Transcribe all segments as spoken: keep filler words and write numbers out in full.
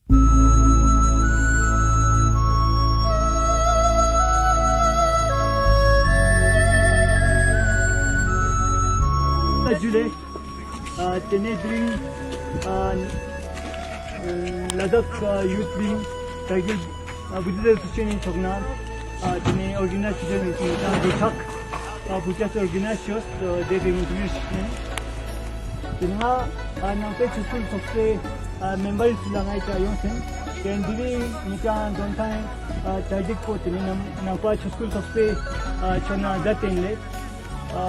ཇུ་ལེ། ཨ་ཏེ་ནེ་དེ་རིང་ཨ་ལ་དྭགས་ཡུཐ་ཝིང་ཀར་གིལ་ཨ་བུ་དྷིསྚ་ཨེ་སོ་སི་ཨེ་ཤན་ནི་ཐོག་ནེ་ཨ་ཏེ་ནེ་ཨོར་ག་ནའིཛ་ཅོས་ཏེ་ནེ་ཏེ་ནེ་ཏ་འགོ་ཁྲིད་ཨ་བུ་ཅ་སི་ཨོར་ག་ནའིཛ་ཅོས་ཏེ་ཏེ་རིང་ཨིན་ཊར་བིའུ་ཞིག་ཨིན། ཏེ་ནེ་ཨ་ནང་པའི་ཆོས་སྐུལ་ཚོགས་པའི་ཨ་མེམ་བར་སུ་ལ་ངའི་ཅ་ཡོངས་ཏེ་ཏེ་དེ་རིང་ངེ་ཅ་དོན་ཐང་ཨ་གྲ་སྒྲིག་པོ་ཏེ་ནེ་ནང་ནང་པ་ཆོས་སྐུལ་ཚོགས་པའི་ཨ་ཆོ་ན་ཛད་ཏེ་ཨིན་ལེ། ཨ་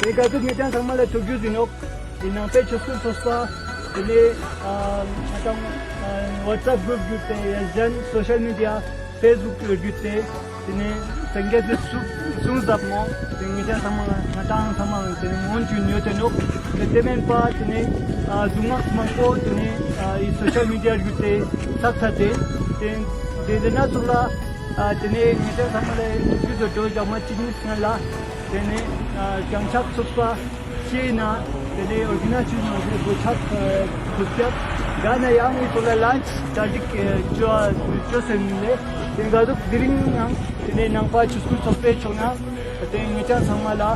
ཏེ་ག་ཟུག་ངེ་ཅ་ཚང་མ་ལ་ཐུགས་རྗེ་ཆེ་ནོག། ཏེ་ནང་པའི་ཆོས་སྐུལ་ཚོགས་པ་ཏེ་ནེ་ཨ་ང་དང་ཨ་ཝཊས་ཨེབ་གྲུབ་གྱུད་ཏེ་ཡ་ཟན་སོ་ཤལ་མི་ཌི་ཡ་ཕེས་བུག་གྲུབ་གྱུད་ཏེ་ཏེ་ནེ་སངས་རྒྱས་སི་གསུང་གསུང་ཟབ་མོ་ཏེ་ངེ་ཅ་ཚང་མ་ང་དང་ཚང་མ་ཏེ་ནེ་སྔོན་ཅུ་ཉོས་ཏེ་ནོག། ཏེ་ཏེ་མེན་པ་ཏེ་ནེ་ཨ་གཟུངས་སྔགས་མང་པོ་ཏེ་ནེ་ཨ་འི་སོ་ཤལ་མི་ཌི་ཡ་གྲུབ་གྱུད་ཏེ་ཚགས་ཚ་ཏེ་ཏེ་ཏེ་ཏེ་ན་ཚོགས་ལ་ཨ་ཏེ་ནེ་ངེ་ཅ་ཚང་མ་ལ་ཡུ་ཊུབ་ཏུ་ཇ་མ་ཅིག་ནི་སྔ་ལ་ཏེ་ནེ་ཨ་བྱང་ཕྱོགས་ཚོགས་པ་ཤེས་ན་ཏེ་ནེ་ཨོར་ག་ནའིཛ་ཅོས་ན་ཏེ་འགོ་ཁྲིད་ཨ་ཕུལ་ཅག་ག་ན་ཡང་ངི་ཐོག་ལ་ལན་ཅ་གྲ་སྒྲིག་ཨ་ཅོ་ཅོས་ཏེ་ཨིན་ལེ། ཏེ་ག་ཟུག་དེ་རིང་ཡང་ཏེ་ནེ་ནང་པ་ཆོས་སྐུལ་ཚོགས་པའི་ཕྱོགས་ནེ་ཏེ་ངེ་ཅ་ཚང་མ་ལ་ཨ་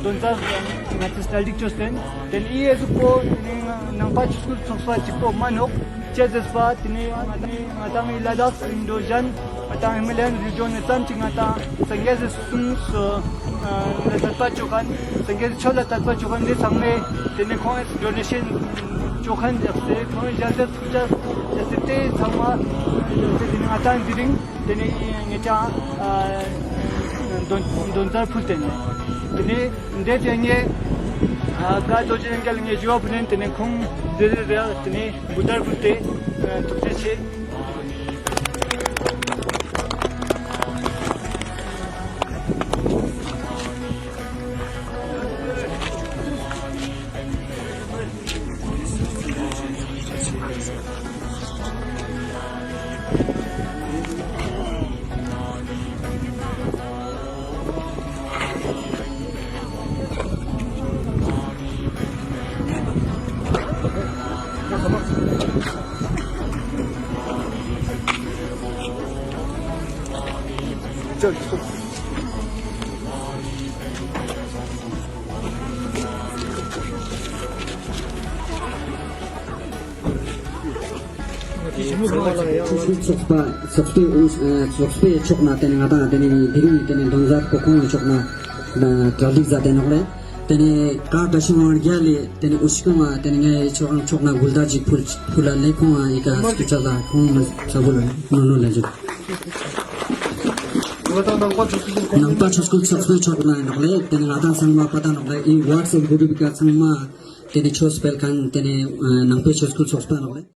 དོན་ཚར་ང་ཏང་གྲ་སྒྲིག་ཅོས་ཏེ་ཨིན། ཏེ་ནེ་འི་ཟུག་པོ་ཏེ་ནེ་ནང་པ་ཆོས་སྐུལ་ཚོགས་པ་ཅིག་པོ་མན་ནོག། ཅི་ཟེར་པ་ཏེ་ནེ་ང་ཏང་ལ་དྭགས་ཨིན་འགྲོ་ཞན་ང་ཏང་ཧི་མ་ལ་ཡན་རི་ཇོན་ནེ་ཙམ་ཅིག་ང་ཏང་སངས་རྒྱས་སི་གསུང་ཨ་ལ་དད་པ་ཅོ་ཁན་སངས་རྒྱས་སི་ཆོས་ལ་དད་པ་ཅོ་ཁན་ཏེ་ཚང་མས་ཏེ་ནེ་ཁོང་ངི་ཌོ་ནེ་ཤན་ཅོ་ཁན་ཡོད་སེ་ཁོང་ངི་ཞལ་ཏེ་ཐུགས་ཅོས་ཡོད་སེ་ཏེ་ཚང་མ་ཏེ་ནེ་ང་ཏང་དེ་རིང་ཏེ་ནེ་ངེ་ཅ་ཨ་དོན་དོན་ཚར་ཕུལ་ཏེ་ཨིན། ཏེ་ནེ་འདི་ཏེ་ངེ་ཨ་ཀ་རྡོ་རྗེ་རྒྱལ་ངེ་ཞུ་བ་ཕུལ་ཏེ་ཨིན། ཏེ་ནེ་ཁོང་འདི་རེ་རེ་ཏེ་ནེ་འགོ་དར་ཕུལ་ཏེ་ཨ་ཐུགས་རྗེ་ཆེ། ཚོགས་པ་ཚོགས་པའི་ཨུ་ཚོགས་པའི་ཕྱོགས་ནེ་ཏེ་ནེ་ང་ཏང་ཏེ་ནེ་དེ་རིང་ཏེ་ནེ་དོན་ཚར་པོ་ཁོང་ངི་ཕྱོགས་ནེ་གྲ་སྒྲིག་ཛད་དེ་ནོག་ལེ། ཏེ་ནེ་ཀ་བཀྲ་ཤིས་དབང་རྒྱལ་ལེ་ཏེ་ནེ་འུ་ཤི་ཁོང་ང་ཏེ་ནེ་ངའི་ཕྱོགས་ཕྱོགས་ནེ་གུལ་དར་ཅིག་ཕུལ་ཕུལ་ལ་ལེ། ཁོང་ང་འི་ཀ་སྐུ་ཚབ་ལ་ཁོང་ང་ཚ་བོ་ལ་ནོ་ནོ་ལེ་ཞུ། ནང་པ་ཆོས་སྐུལ་ཚོགས་པའི་ཕྱོགས་ནེ་ནོག་ལེ། ཏེ་ནེ་ང་ཏང་ཚང་མ་པ་ཏ་ནོག་ལེ། འི་ཝཊས་ཨེབ་གྲུབ་ཀ་ཚང་མ་ཏེ་ནེ་ཆོས་སྤེལ་ཁན་ཏེ་ནེ་ནང་པའི་ཆོས་སྐུལ་ཚོགས་པ་ནོག་ལེ།